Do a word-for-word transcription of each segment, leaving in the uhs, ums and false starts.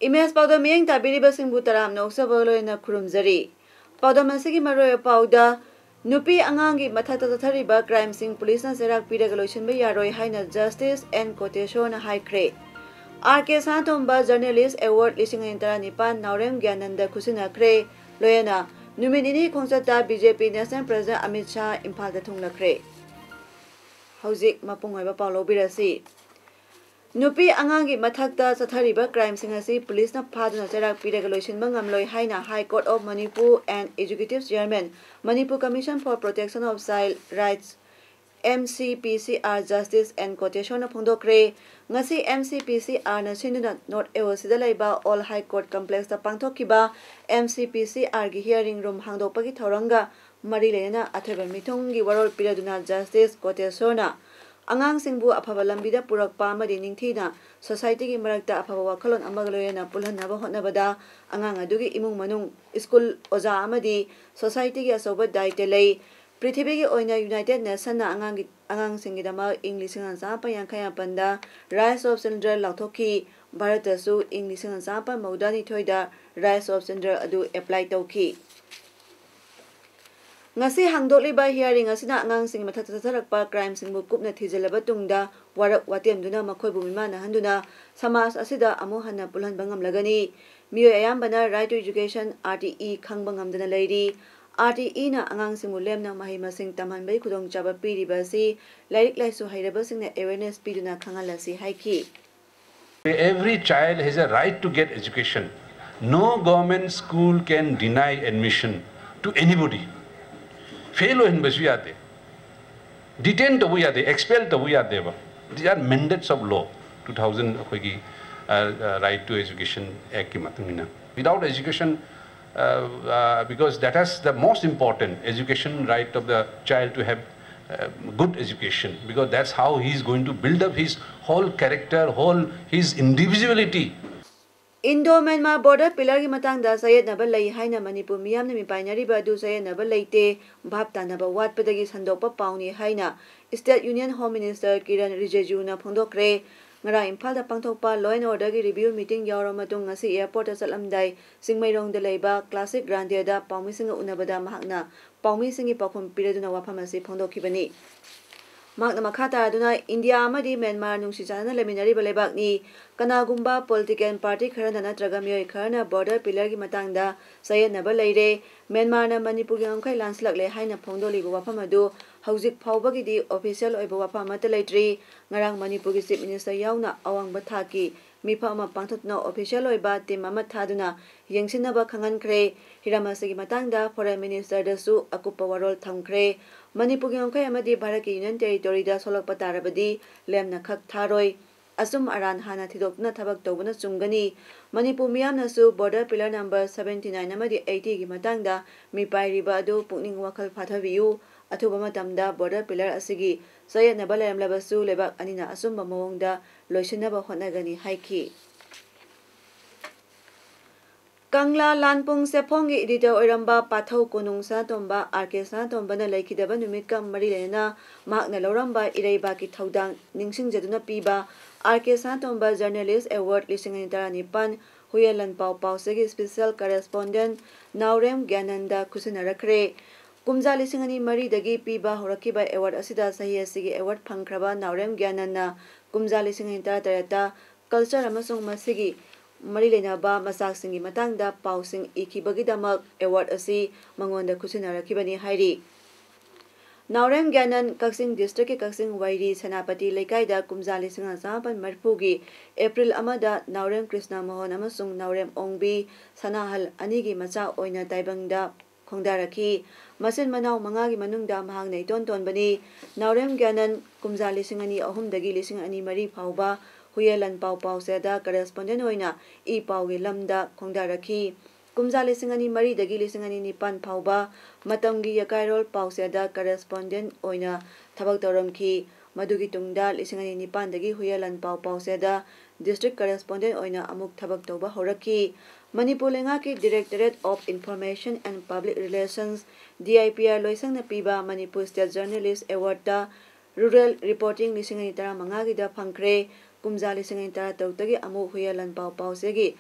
Image ꯄꯥꯎꯗꯝ ꯃꯤꯠꯌꯦꯡ ꯇꯥꯕꯤꯔꯤꯕꯁꯤꯡꯕꯨ ꯇꯔꯥꯝꯅ ꯑꯣꯛꯆꯕꯒ ꯂꯣꯏꯅꯅ ꯈꯨꯔꯨꯝꯖꯔꯤ꯫ ꯄꯥꯎꯗꯝ ꯑꯁꯤꯒꯤ ꯃꯔꯨꯑꯣꯏꯕ ꯄꯥꯎꯗ, ꯅꯨꯄꯤ ꯑꯉꯥꯡꯒꯤ ꯃꯊꯛꯇ ꯆꯠꯊꯔꯤꯕ ꯀ꯭ꯔꯥꯏꯝꯁꯤꯡ ꯄꯨꯂꯤꯁꯅ ꯆꯩꯔꯥꯛ ꯄꯤꯔꯒ ꯂꯣꯏꯁꯤꯟꯕ ꯌꯥꯔꯣꯏ ꯍꯥꯏꯅ ꯖꯁꯇꯤꯁ ꯑꯦꯟ ꯀꯣꯇꯦꯁꯣꯔꯅ ꯍꯥꯏꯈ꯭ꯔꯦ꯫ ꯑꯥꯔ ꯀꯦ ꯁꯅꯥꯇꯣꯝꯕ ꯖꯔꯅꯦꯂꯤꯁ ꯑꯦꯋꯥꯔꯗ ꯂꯤꯁꯤꯡ ꯑꯅꯤ ꯇꯔꯥꯅꯤꯄꯥꯟ ꯅꯥꯎꯔꯦꯝ ꯒ꯭ꯌꯥꯅꯟꯗ ꯈꯨꯠꯁꯤꯟꯅꯈ꯭ꯔꯦ꯫ ꯂꯣꯏꯅꯅ ꯅꯨꯃꯤꯠ ꯅꯤꯅꯤ ꯈꯣꯡꯆꯠꯇ ꯕꯤ ꯖꯦ ꯄꯤ ꯅꯦꯁꯅꯦꯜ ꯄ꯭ꯔꯦꯁꯤꯗꯦꯟꯠ ꯑꯃꯤꯠ ꯁꯥꯍ ꯏꯝꯐꯥꯜꯗ ꯊꯨꯡꯂꯈ꯭ꯔꯦ꯫ ꯍꯧꯖꯤꯛ ꯃꯄꯨꯡ ꯑꯣꯏꯕ ꯄꯥꯎ ꯂꯧꯕꯤꯔꯁꯤ꯫ ꯅꯨꯄꯤ ꯑꯉꯥꯡꯒꯤ ꯃꯊꯛꯇ ꯆꯠꯊꯔꯤꯕ ꯀ꯭ꯔꯥꯏꯝꯁꯤꯡ ꯑꯁꯤ ꯄꯨꯂꯤꯁꯅ ꯐꯥꯗꯨꯅ ꯆꯩꯔꯥꯛ ꯄꯤꯔꯒ ꯂꯣꯏꯁꯤꯟꯕ ꯉꯝꯂꯣꯏ ꯍꯥꯏꯅ High Court of Manipur and Executive Chairman, Manipur Commission for Protection of Child Rights, M C P C R, Justice N ꯀꯣꯇꯦꯁꯣꯔꯅ ꯐꯣꯡꯗꯣꯛꯈ꯭ꯔꯦ꯫ ꯉꯁꯤ M C P C Rꯅ ꯁꯤꯟꯗꯨꯅ ꯅꯣꯔꯠ ꯑꯦ ꯑꯣ ꯁꯤꯗ ꯂꯩꯕ ꯑꯣꯜ ꯍꯥꯏ ꯀꯣꯔꯠ ꯀꯝꯄ꯭ꯂꯦꯛꯁꯇ ꯄꯥꯡꯊꯣꯛꯈꯤꯕ M C P C Rꯒꯤ hearing room ꯍꯥꯡꯗꯣꯛꯄꯒꯤ ꯊꯧꯔꯝꯒ ꯃꯔꯤ ꯂꯩꯅꯅ ꯑꯊꯣꯏꯕ ꯃꯤꯊꯨꯡꯒꯤ ꯋꯥꯔꯣꯜ ꯄꯤꯔꯗꯨꯅ ꯖꯁꯇꯤꯁ ꯀꯣꯇꯦꯁꯣꯔꯅ ꯑꯉꯥꯡꯁꯤꯡꯕꯨ ꯑꯐꯕ ꯂꯝꯕꯤꯗ ꯄꯨꯔꯛꯄ ꯑꯃꯗꯤ ꯅꯤꯡꯊꯤꯅ ꯁꯣꯁꯥꯏꯇꯤꯒꯤ ꯃꯔꯛꯇ ꯑꯐꯕ ꯋꯥꯈꯜꯂꯣꯟ ꯑꯃꯒ ꯂꯣꯏꯅꯅ ꯄꯨꯜꯍꯟꯅꯕ ꯍꯣꯠꯅꯕꯗ ꯑꯉꯥꯡ ꯑꯗꯨꯒꯤ ꯏꯃꯨꯡ ꯃꯅꯨꯡ, ꯁ꯭ꯀꯨꯜ, ꯑꯣꯖꯥ ꯑꯃꯗꯤ ꯁꯣꯁꯥꯏꯇꯤꯒꯤ ꯑꯆꯧꯕ ꯗꯥꯏꯇ꯭ꯌ ꯂꯩ꯫ ꯄ꯭ꯔꯤꯊꯤꯕꯤꯒꯤ ꯑꯣꯏꯅ ꯌꯨꯅꯥꯏꯇꯦꯗ ꯅꯦꯁꯟꯅ ꯑꯉꯥꯡꯒꯤ, ꯑꯉꯥꯡꯁꯤꯡꯒꯤꯗꯃꯛ ꯏꯪ ꯂꯤꯁꯤꯡ ꯑꯃ ꯆꯥꯃꯥꯄꯟ ꯌꯥꯡꯈꯩ ꯃꯥꯄꯟꯗ Rights of Children ꯂꯥꯎꯊꯣꯛꯈꯤ꯫ ꯚꯥꯔꯠꯇꯁꯨ ꯏꯪ ꯂꯤꯁꯤꯡ ꯑꯃ ꯆꯥꯃꯥꯄꯟ ꯃꯧꯗ꯭ꯔꯥꯅꯤꯊꯣꯏꯗ Rights of Children ꯑꯗꯨ apply ꯇꯧꯈꯤ꯫ ꯉꯁꯤ ꯍꯥꯡꯗꯣꯛꯂꯤꯕ hearing ꯑꯁꯤꯅ ꯑꯉꯥꯡꯁꯤꯡꯒꯤ ꯃꯊꯛꯇ ꯆꯠꯊꯔꯛꯄ crimeꯁꯤꯡꯕꯨ ꯀꯨꯞꯅ ꯊꯤꯖꯤꯜꯂꯕ ꯇꯨꯡꯗ ꯋꯥꯔꯛ ꯋꯥꯇꯦꯝꯗꯨꯅ ꯃꯈꯣꯏꯕꯨ ꯃꯤꯃꯥꯟꯅꯍꯟꯗꯨꯅ ꯁꯃꯥꯖ ꯑꯁꯤꯗ ꯑꯃꯨꯛ ꯍꯟꯅ ꯄꯨꯜꯍꯟꯕ ꯉꯝꯂꯒꯅꯤ꯫ ꯃꯤꯑꯣꯏ ꯑꯌꯥꯝꯕꯅ Right to Education, R T E, ꯈꯪꯕ ꯉꯝꯗꯅ ꯂꯩꯔꯤ꯫ R T Eꯅ ꯑꯉꯥꯡꯁꯤꯡꯕꯨ ꯂꯦꯝꯅ ꯃꯍꯩ ꯃꯁꯤꯡ ꯇꯝꯍꯟꯕꯒꯤ ꯈꯨꯗꯣꯡꯆꯥꯕ ꯄꯤꯔꯤꯕ ꯑꯁꯤ ꯂꯥꯏꯔꯤꯛ ꯂꯥꯏꯁꯨ ꯍꯩꯔꯕꯁꯤꯡꯅ awareness ꯄꯤꯗꯨꯅ ꯈꯪꯍꯜꯂꯁꯤ ꯍꯥꯏꯈꯤ꯫ Every child has a right to get education. No government school can deny admission to anybody. Fail ꯑꯣꯏꯍꯟꯕꯁꯨ ꯌꯥꯗꯦ, detain ꯇꯧꯕ ꯌꯥꯗꯦ, expel ꯇꯧꯕ ꯌꯥꯗꯦꯕ꯫ These are mandates of law, two thousand ꯑꯩꯈꯣꯏꯒꯤ Right to Education Actꯀꯤ ꯃꯇꯨꯡ ꯏꯟꯅ꯫ Without education, Uh, uh, because that is the most important education right of the child, to have uh, good education, because that's how he is going to build up his whole character, whole his individuality. Indo Myanmar border pillar ꯒꯤ ꯃꯇꯥꯡꯗ ꯆꯌꯦꯠꯅꯕ ꯂꯩ ꯍꯥꯏꯅ ꯃꯅꯤꯄꯨꯔ ꯃꯤꯌꯥꯝꯅ ꯃꯤꯄꯥꯏꯅꯔꯤꯕ ꯑꯗꯨ ꯆꯌꯦꯠꯅꯕ ꯂꯩꯇꯦ, ꯚꯥꯞ ꯇꯥꯅꯕ ꯋꯥꯠꯄꯗꯒꯤ ꯁꯟꯗꯣꯛꯄ ꯄꯥꯎꯅꯤ ꯍꯥꯏꯅ State Union Home Minister Kiran ꯔꯤꯖꯤꯖꯨꯅ ꯐꯣꯡꯗꯣꯛꯈ꯭ꯔꯦ꯫ ꯉꯔꯥꯡ ꯏꯝꯐꯥꯜꯗ ꯄꯥꯡꯊꯣꯛꯄ law and order ꯒꯤ review meeting ꯌꯥꯎꯔꯕ ꯃꯇꯨꯡ ꯉꯁꯤ airport ꯇ ꯆꯠꯂꯝꯗꯥꯏ ꯆꯤꯡꯃꯩꯔꯣꯡꯗ ꯂꯩꯕ Classic Grande ꯗ ꯄꯥꯎꯃꯤꯁꯤꯡꯒ ꯎꯅꯕꯗ ꯃꯍꯥꯛꯅ ꯄꯥꯎꯃꯤꯁꯤꯡꯒꯤ ꯄꯥꯎꯈꯨꯝ ꯄꯤꯔꯗꯨꯅ ꯋꯥꯐꯝ ꯑꯁꯤ ꯐꯣꯡꯗꯣꯛꯈꯤꯕꯅꯤ꯫ ꯃꯍꯥꯛꯅ ꯃꯈꯥ ꯇꯥꯔꯗꯨꯅ, ꯏꯟꯗꯤꯌꯥ ꯑꯃꯗꯤ ꯃ꯭ꯌꯥꯟꯃꯥꯔ ꯅꯨꯡꯁꯤ ꯆꯥꯟꯅꯅ ꯂꯩꯃꯤꯟꯅꯔꯤꯕ ꯂꯩꯕꯥꯛꯅꯤ꯫ ꯀꯅꯥꯒꯨꯝꯕ political party ꯈꯔꯅ ꯅꯠꯇ꯭ꯔꯒ ꯃꯤꯑꯣꯏ ꯈꯔꯅ border pillar ꯒꯤ ꯃꯇꯥꯡꯗ ꯆꯌꯦꯠꯅꯕ ꯂꯩꯔꯦ꯫ ꯃ꯭ꯌꯥꯟꯃꯥꯔꯅ ꯃꯅꯤꯄꯨꯔꯒꯤ ꯉꯝꯈꯩ ꯂꯥꯟꯁꯤꯜꯂꯛꯂꯦ ꯍꯥꯏꯅ ꯐꯣꯡꯗꯣꯛꯂꯤꯕ ꯋꯥꯐꯝ ꯑꯗꯨ ꯍꯧꯖꯤꯛ ꯐꯥꯎꯕꯒꯤꯗꯤ official ꯑꯣꯏꯕ ꯋꯥꯐꯝ ꯑꯃꯠꯇ ꯂꯩꯇ꯭ꯔꯤ꯫ ꯉꯔꯥꯡ ꯃꯅꯤꯄꯨꯔꯒꯤ Chief Minister ꯌꯥꯎꯅ ꯑꯋꯥꯡꯕ ꯊꯥꯛꯀꯤ ꯃꯤꯐꯝ ꯑꯃ ꯄꯥꯡꯊꯣꯛꯇꯨꯅ official ꯑꯣꯏꯕ team ꯑꯃ ꯊꯥꯗꯨꯅ ꯌꯦꯡꯁꯤꯟꯅꯕ ꯈꯪꯍꯟꯈ꯭ꯔꯦ꯫ ꯍꯤꯔꯝ ꯑꯁꯤꯒꯤ ꯃꯇꯥꯡꯗ Foreign Minister ꯗꯁꯨ ꯑꯀꯨꯞꯄ ꯋꯥꯔꯣꯜ ꯊꯝꯈ꯭ꯔꯦ꯫ ꯃꯅꯤꯄꯨꯔꯒꯤ ꯉꯝꯈꯩ ꯑꯃꯗꯤ ꯚꯥꯔꯠꯀꯤ Union Territory ꯗ ꯁꯣꯛꯂꯛꯄ ꯇꯥꯔꯕꯗꯤ ꯂꯦꯝꯅ ꯈꯛ ꯊꯥꯔꯣꯏ꯫ ꯑꯆꯨꯝ ꯑꯔꯥꯟ ꯍꯥꯟꯅ ꯊꯤꯗꯣꯛꯇꯨꯅ ꯊꯕꯛ ꯇꯧꯕꯅ ꯆꯨꯝꯒꯅꯤ꯫ Manipur ꯃꯤꯌꯥꯝꯅꯁꯨ border pillar number seventy nine ꯑꯃꯗꯤ eighty ꯒꯤ ꯃꯇꯥꯡꯗ ꯃꯤꯄꯥꯏꯔꯤꯕ ꯑꯗꯨ ꯄꯨꯛꯅꯤꯡ ꯋꯥꯈꯜ ꯐꯥꯊꯕꯤꯌꯨ꯫ ꯑꯊꯨꯕ ꯃꯇꯝꯗ border pillar ꯑꯁꯤꯒꯤ ꯆꯌꯦꯠꯅꯕ ꯂꯩꯔꯝꯂꯕꯁꯨ ꯂꯩꯕꯥꯛ ꯑꯅꯤꯅ ꯑꯆꯨꯝꯕ ꯃꯑꯣꯡꯗ ꯂꯣꯏꯁꯤꯟꯅꯕ ꯍꯣꯠꯅꯒꯅꯤ ꯍꯥꯏꯈꯤ꯫ ꯀꯪꯂꯥ ꯂꯥꯟꯄꯨꯡ ꯆꯦꯐꯣꯡꯒꯤ editor ꯑꯣꯏꯔꯝꯕ ꯄꯥꯊꯧ ꯀꯣꯅꯨꯡ ꯁꯅꯥꯇꯣꯝꯕ, ꯑꯥꯔ ꯀꯦ ꯁꯅꯥꯇꯣꯝꯕꯅ ꯂꯩꯈꯤꯗꯕ ꯅꯨꯃꯤꯠꯀ ꯃꯔꯤ ꯂꯩꯅꯅ ꯃꯍꯥꯛꯅ ꯂꯧꯔꯝꯕ ꯏꯔꯩꯕꯥꯛꯀꯤ ꯊꯧꯗꯥꯡ ꯅꯤꯡꯁꯤꯡꯖꯗꯨꯅ ꯄꯤꯕ ꯑꯥꯔ ꯀꯦ ꯁꯅꯥꯇꯣꯝꯕ Journalist Award ꯂꯤꯁꯤꯡ ꯑꯅꯤ ꯇꯔꯥꯅꯤꯄꯥꯟ ꯍꯨꯌꯦꯟ ꯂꯥꯟꯄꯥꯎ ꯄꯥꯎꯆꯦꯒꯤ special correspondent ꯅꯥꯎꯔꯦꯝ ꯒ꯭ꯌꯥꯅꯟꯗ ꯈꯨꯠꯁꯤꯟꯅꯔꯛꯈ꯭ꯔꯦ꯫ ꯀꯨꯝꯖꯥ ꯂꯤꯁꯤꯡ ꯑꯅꯤ ꯃꯔꯤꯗꯒꯤ ꯄꯤꯕ ꯍꯧꯔꯛꯈꯤꯕ award ꯑꯁꯤꯗ ꯆꯍꯤ ꯑꯁꯤꯒꯤ award ꯐꯪꯈ꯭ꯔꯕ ꯅꯥꯎꯔꯦꯝ ꯒ꯭ꯌꯥꯅꯟꯅ ꯀꯨꯝꯖꯥ ꯂꯤꯁꯤꯡ ꯑꯅꯤ ꯇꯔꯥꯇꯔꯦꯠꯇ culture ꯑꯃꯁꯨꯡ ꯃꯁꯤꯒꯤ ꯃꯔꯤ ꯂꯩꯅꯕ ꯃꯆꯥꯛꯁꯤꯡꯒꯤ ꯃꯇꯥꯡꯗ ꯄꯥꯎꯁꯤꯡ ꯏꯈꯤꯕꯒꯤꯗꯃꯛ award ꯑꯁꯤ ꯃꯉꯣꯟꯗ ꯈꯨꯠꯁꯤꯟꯅꯔꯛꯈꯤꯕꯅꯤ ꯍꯥꯏꯔꯤ꯫ ꯅꯥꯎꯔꯦꯝ ꯒ꯭ꯌꯥꯅꯟ ꯀꯛꯆꯤꯡ district ꯀꯤ ꯀꯛꯆꯤꯡ ꯋꯥꯏꯔꯤ ꯁꯦꯅꯥꯄꯇꯤ ꯂꯩꯀꯥꯏꯗ ꯀꯨꯝꯖꯥ ꯂꯤꯁꯤꯡ ꯑꯃ ꯆꯃꯥꯄꯟ ꯃꯔꯤꯐꯨꯒꯤ April ꯑꯃꯗ ꯅꯥꯎꯔꯦꯝ ꯀ꯭ꯔꯤꯁꯅ ꯃꯣꯍꯟ ꯑꯃꯁꯨꯡ ꯅꯥꯎꯔꯦꯝ ꯑꯣꯡꯕꯤ ꯁꯅꯥꯍꯜ ꯑꯅꯤꯒꯤ ꯃꯆꯥ ꯑꯣꯏꯅ ꯇꯥꯏꯕꯪꯗ ꯈꯣꯡꯗꯥꯔꯛꯈꯤ꯫ ꯃꯆꯤꯟ ꯃꯅꯥꯎ ꯃꯉꯥꯒꯤ ꯃꯅꯨꯡꯗ ꯃꯍꯥꯛꯅ ꯏꯇꯣꯟ ꯇꯣꯟꯕꯅꯤ꯫ ꯅꯥꯎꯔꯦꯝ ꯒ꯭ꯌꯥꯅꯟ ꯀꯨꯝꯖꯥ ꯂꯤꯁꯤꯡ ꯑꯅꯤ ꯑꯍꯨꯝꯗꯒꯤ ꯂꯤꯁꯤꯡ ꯑꯅꯤ ꯃꯔꯤ ꯐꯥꯎꯕ ꯍꯨꯌꯦꯟ ꯂꯥꯟꯄꯥꯎ ꯄꯥꯎꯆꯦꯗ correspondent ꯑꯣꯏꯅ ꯏ ꯄꯥꯎꯒꯤ ꯂꯝꯗ ꯈꯣꯡꯗꯥꯔꯛꯈꯤ꯫ ꯀꯨꯝꯖꯥ ꯂꯤꯁꯤꯡ ꯑꯅꯤ ꯃꯔꯤꯗꯒꯤ ꯂꯤꯁꯤꯡ ꯑꯅꯤ ꯅꯤꯄꯥꯟ ꯐꯥꯎꯕ ꯃꯇꯝꯒꯤ ꯌꯀꯥꯏꯔꯣꯜ ꯄꯥꯎꯆꯦꯗ correspondent ꯑꯣꯏꯅ ꯊꯕꯛ ꯇꯧꯔꯝꯈꯤ꯫ ꯃꯗꯨꯒꯤ ꯇꯨꯡꯗ ꯂꯤꯁꯤꯡ ꯑꯅꯤ ꯅꯤꯄꯥꯟꯗꯒꯤ ꯍꯨꯏꯌꯦꯟ ꯂꯥꯟꯄꯥꯎ ꯄꯥꯎꯆꯦꯗ district correspondent ꯑꯣꯏꯅ ꯑꯃꯨꯛ ꯊꯕꯛ ꯇꯧꯕ ꯍꯧꯔꯛꯈꯤ꯫ ꯃꯅꯤꯄꯨꯔ ꯂꯩꯉꯥꯛꯀꯤ Directorate of Information and Public Relations, D I P R, ꯂꯣꯏꯁꯪꯅ ꯄꯤꯕ Manipur State Journalist Awardꯇ Rural Reporting ꯂꯤꯁꯤꯡ ꯑꯅꯤ ꯇꯔꯥꯃꯉꯥꯒꯤꯗ ꯐꯪꯈ꯭ꯔꯦ꯫ ꯀꯨꯝꯖꯥ ꯂꯤꯁꯤꯡ ꯑꯅꯤ ꯇꯔꯥꯇꯔꯨꯛꯇꯒꯤ ꯑꯃꯨꯛ ꯍꯨꯏꯌꯦꯟ ꯂꯥꯟꯄꯥꯎ ꯄꯥꯎꯆꯦꯒꯤ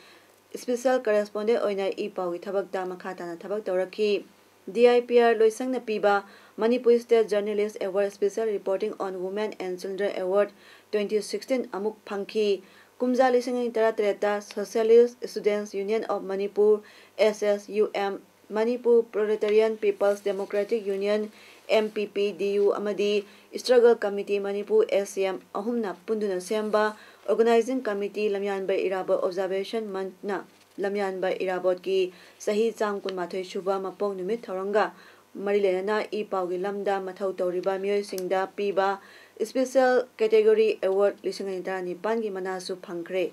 special correspondent ꯑꯣꯏꯅ ꯏ ꯄꯥꯎꯒꯤ ꯊꯕꯛꯇ ꯃꯈꯥ ꯇꯥꯅ ꯊꯕꯛ ꯇꯧꯔꯛꯈꯤ꯫ D I P R ꯂꯣꯏꯁꯪꯅ ꯄꯤꯕ Manipur State Journalist Award, Special Reporting on Women and Children Award twenty sixteen ꯑꯃꯨꯛ ꯐꯪꯈꯤ꯫ ꯀꯨꯝꯖꯥ ꯂꯤꯁꯤꯡ ꯑꯅꯤ ꯇꯔꯥꯇꯔꯦꯠꯇ Socialist Students Union of Manipur, S S U M, Manipur Proletarian People's Democratic Union, M P P D U, ꯑꯃꯗꯤ Struggle Committee Manipur, S C M, ꯑꯍꯨꯝꯅ ꯄꯨꯟꯗꯨꯅ ꯁꯦꯝꯕ Organizing Committee ꯂꯝꯌꯥꯟꯕ ꯏꯔꯥꯕꯣꯠ Observation Monthꯅ ꯂꯝꯌꯥꯟꯕ ꯏꯔꯥꯕꯣꯠꯀꯤ ꯆꯍꯤ ꯆꯥꯝ ꯀꯨꯟꯃꯥꯊꯣꯏ ꯁꯨꯕ ꯃꯄꯣꯛ ꯅꯨꯃꯤꯠ ꯊꯧꯔꯝꯒ ꯃꯔꯤ ꯂꯩꯅꯅ ꯏ ꯄꯥꯎꯒꯤ ꯂꯝꯗ ꯃꯊꯧ ꯇꯧꯔꯤꯕ ꯃꯤꯑꯣꯏꯁꯤꯡꯗ ꯄꯤꯕ Special Category Award ꯂꯤꯁꯤꯡ ꯑꯅꯤ ꯇꯔꯥꯅꯤꯄꯥꯟꯒꯤ ꯃꯅꯥꯁꯨ ꯐꯪꯈ꯭ꯔꯦ꯫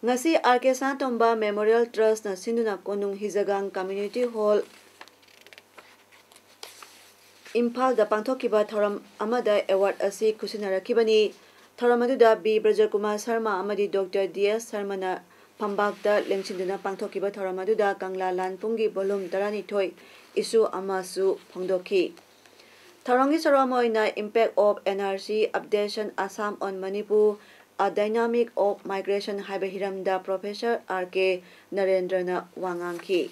ꯉꯁꯤ R K ꯁꯅꯥꯇꯣꯝꯕ Memorial Trustꯅ ꯁꯤꯟꯗꯨꯅ ꯀꯣꯅꯨꯡ ꯍꯤꯖꯒꯥꯡ Community Hall, ꯏꯝꯐꯥꯜꯗ ꯄꯥꯡꯊꯣꯛꯈꯤꯕ ꯊꯧꯔꯝ ꯑꯃꯗ award ꯑꯁꯤ ꯈꯨꯠꯁꯤꯟꯅꯔꯛꯈꯤꯕꯅꯤ꯫ ꯊꯧꯔꯝ ꯑꯗꯨꯗ B ꯕ꯭ꯔꯖꯀꯨꯃꯥꯔ ꯁꯔꯃ ꯑꯃꯗꯤ Doctor D S ꯁꯔꯃꯅ ꯐꯝꯕꯥꯛꯇ ꯂꯦꯡꯁꯤꯟꯗꯨꯅ ꯄꯥꯡꯊꯣꯛꯈꯤꯕ ꯊꯧꯔꯝ ꯑꯗꯨꯗ ꯀꯪꯂꯥ ꯂꯥꯟꯄꯨꯡꯒꯤ volume ꯇꯔꯥꯅꯤꯊꯣꯏ issue ꯑꯃꯁꯨ ꯐꯣꯡꯗꯣꯛꯈꯤ꯫ ꯊꯧꯔꯝꯒꯤ ꯁꯔꯨꯛ ꯑꯃ ꯑꯣꯏꯅ Impact of N R C Updation Assam on Manipur, A Dynamic of Migration ꯍꯥꯏꯕ ꯍꯤꯔꯝꯗ Professor R K ꯅꯔꯦꯟꯗ꯭ꯔꯅ ꯋꯥ ꯉꯥꯡꯈꯤ꯫